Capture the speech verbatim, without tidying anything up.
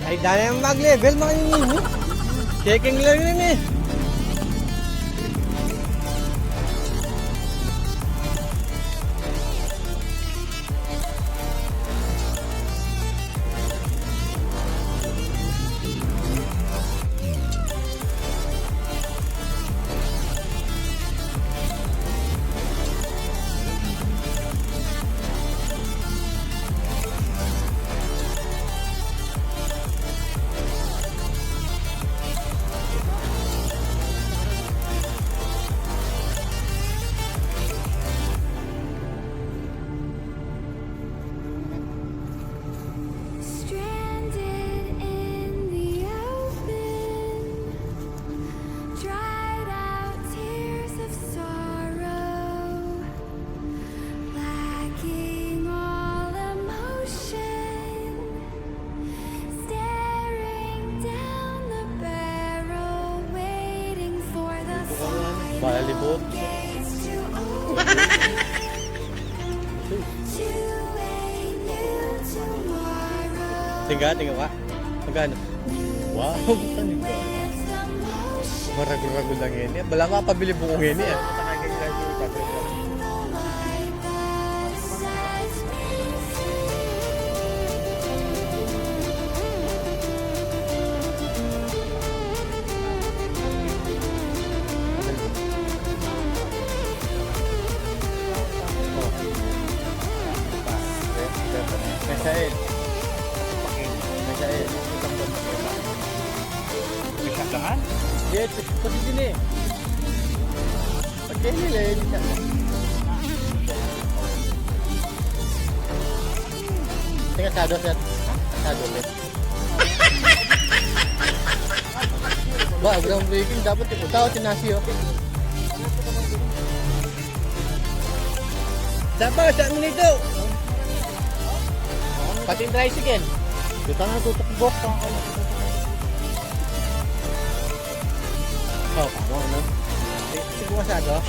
Ay, dana yang mag-level, mga ini. Checking lang yun eh. Stranded in the open, dried out tears of sorrow, lacking all emotion, staring down the barrel, waiting for the Balibot. Floodgates to open. Tiga, tiga ka? Magkano? Wow, tiga. Maragu-ragu lang ini. Bala mapabili buku ini, ah. Mesain. Mesain. Yes, pati din eh. Pati din eh. Teka, sado, sir. Sado, sir. Ba, groundbreaking, dapat ikaw tau tinasi, oh. Sapa, sa minito? Pati yung tricycle. Kita na, tutukbok. Oh, tama na. Eh, siguro sa ato.